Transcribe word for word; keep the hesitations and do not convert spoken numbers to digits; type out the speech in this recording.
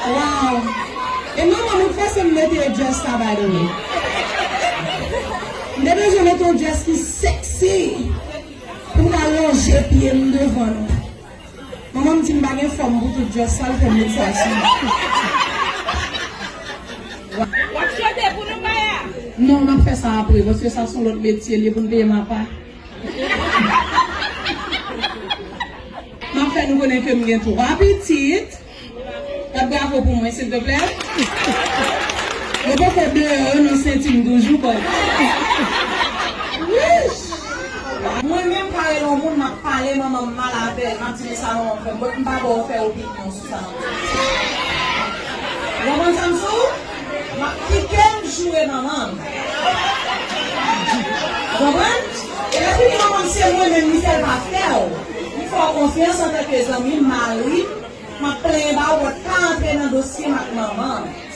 Wow! E manman m k fòse m mete dress sa, by the way. M te bezwen mete yon dress ki sexy pou m ka lonje pye m devan nou. Manman m di m pa gen fòm pou tout dress sa, l fè m met sa sou mwen. W ap chante pou nou, Maya? Non, n ap fè sa apre, paske sa se yon lòt metye, li pou n peye m apa. M ap fè nou konnen ke m gen twa pitit. Bat bravo pou mwen, silteplè. Yo poko deyò, yo nan senti m toujou, but. Wouch! Mwen menm, pa rele yon moun, m ap pale manman m mal avè l, m ap di, "Men sa manman m fè m." But m pa ba w fè opinyon sou sa. Ou konprann sa m di w? M ap kite l joure manman m. Ou konprann? E lè fini manman m se mwen menm li fè l pa fè w. M fè w konfyans antanke zanmi m, mari m, m ap plenyen ba w, but pa antre nan dosye m ak manman m.